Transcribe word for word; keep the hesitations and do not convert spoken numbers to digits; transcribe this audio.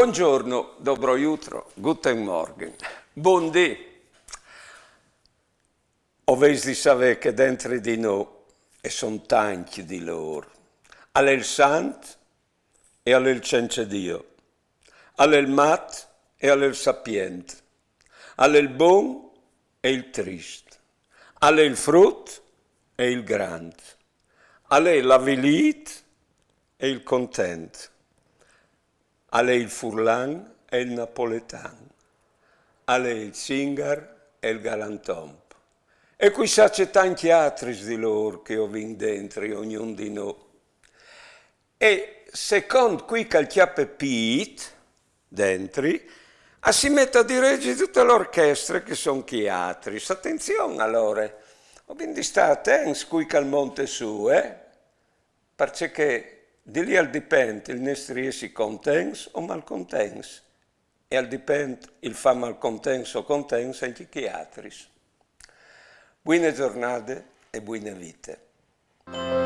Bongiorno, dobro jutro, guten Morgen, bundì. O vês di savê che dentri di nô, e son tancj di lôr, al è il sant e al è il cence Dio, al è il mat e al è il sapient, al è il bon e il trist, al è il frut e il grant, al è l'avilît e il content, al è il furlan e il napoletan, al è il zingar e il galantom. E cuissà ce tancj atris di lôr che o vin dentri ognun di nô. E secont cui che al cjape pît dentri, a si met a dirigi dute la orchestre che son chei atris. Atenzion alore, o vin di stâ atents cui che al monte sù, eh? Parcè che di li al dipent il nestri jessi contents o malcontents, e al dipent il fâ malcontents o contents ancje chei atris. Buine zornade e buine vite.